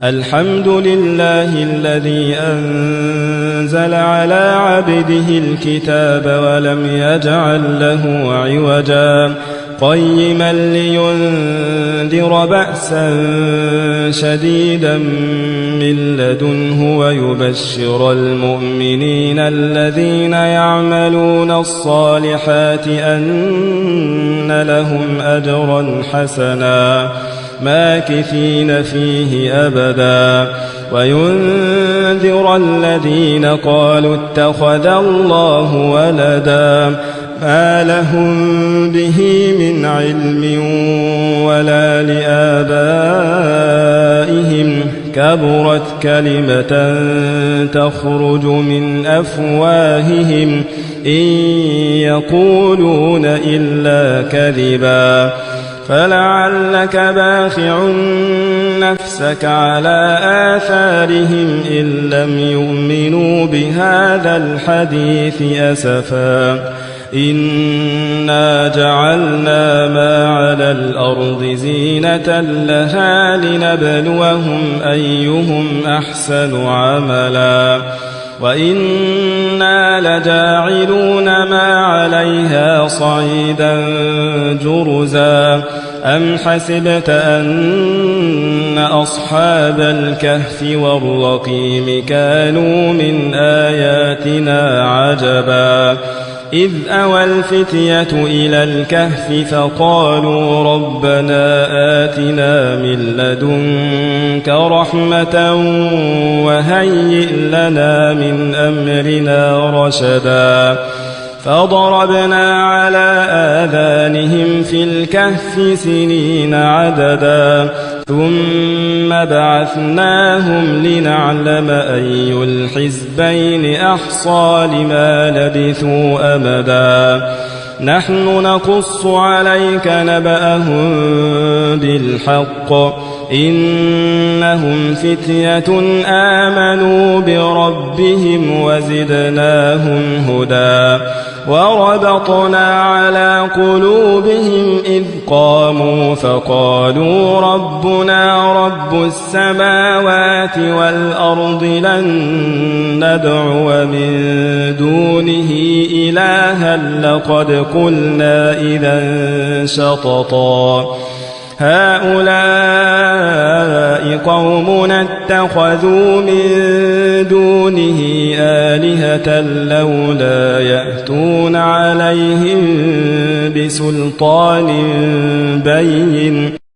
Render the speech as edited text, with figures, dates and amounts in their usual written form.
الحمد لله الذي أنزل على عبده الكتاب ولم يجعل له عوجا قيما لينذر بأسا شديدا من لدنه ويبشر المؤمنين الذين يعملون الصالحات أن لهم أجرا حسنا ماكثين فيه أبدا وينذر الذين قالوا اتخذ الله ولدا ما لهم به من علم ولا لآبائهم كبرت كلمة تخرج من أفواههم إن يقولون إلا كذبا فلعلك باخع نفسك على آثارهم إن لم يؤمنوا بهذا الحديث أسفا إنا جعلنا ما على الأرض زينة لها لنبلوهم أيهم أحسن عملا وإنا لجاعلون ما عليها صعيدا جرزا أم حسبت أن أصحاب الكهف والرقيم كانوا من آياتنا عجبا إذ أوى الفتية إلى الكهف فقالوا ربنا آتنا من لدنك رحمة وهيئ لنا من أمرنا رشدا فضربنا على آذانهم في الكهف سنين عددا ثم بعثناهم لنعلم أي الحزبين أحصى لما لبثوا أمدا نحن نقص عليك نبأهم بالحق إنهم فتية آمنوا بربهم وزدناهم هدى وربطنا على قلوبهم إذ قاموا فقالوا ربنا رب السماوات والأرض لن ندعو من دونه إلها لقد قلنا إذا شططا هؤلاء قومنا اتخذوا من دونه آلهة لولا يأتون عليهم بسلطان بين.